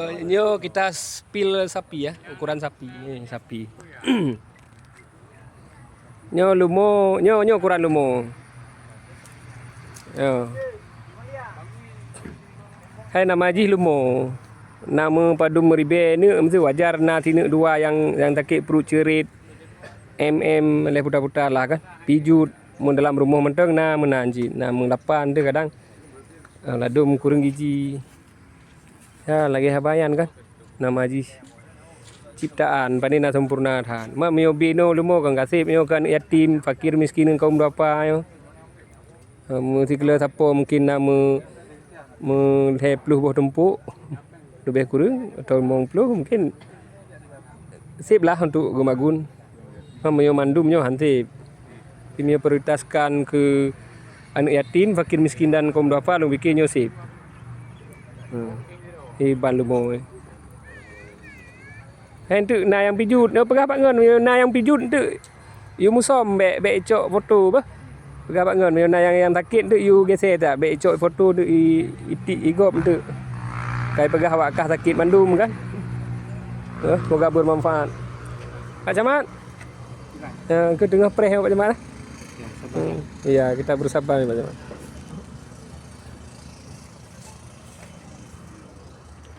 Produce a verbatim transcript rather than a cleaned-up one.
Nyoe kita spill sapi ya, ukuran sapi. Ni sapi. Nyoe lumo, nyoe, nyoe ukuran lumo. Nyoe. Hai nama jih lumo. Na meupadum meuribèe neuk, meusti wajar na sineuk dua nyang, nyang sakét pruet ceurit. M M lhèe puta-puta lah kan. Pijut, mun dalam rumoh mantong na meunan cit, na meulapan teuh kadang. Ah, ladôm kureueng giji. Ya, lagèe haba nyan kan. Nama jih ciptaan, pane na sempurna that. Mak meunyoe binoe leumo kan gasép nyoe kan yatim, fakir miskin ngon kaum duafa nyoe. Ha, meusikula sapo mungkin na meu, meu lhèe ploh boh tumpuk, leubeh kureueng atau limong ploh mungkin sép lah untuk geumagun. Ha, meunyoe mandum nyoe han sép. Tapi meunyoe prioritaskan keu aneuk yatim, fakir miskin dan kaum duafa, lôn pike nyoe sép. Hmm. Iban leumo. Hai enteuk na nyang pijut, nyoe peugah bak ngon, na nyang pijut enteuk. Yue musom bèk, bèk icok foto bah. Peugah bak ngon, na nyang, nyang sakét tu yue gésé that, bèk icok foto tu i, itik igop tu. Kai peugah awak kah sakét mandum kan. Eh, semoga bermanfaat. Pak Camat. Ya, ke tengah preh Pak Camat lah. Hmm, iya, kita bersabar Pak Camat.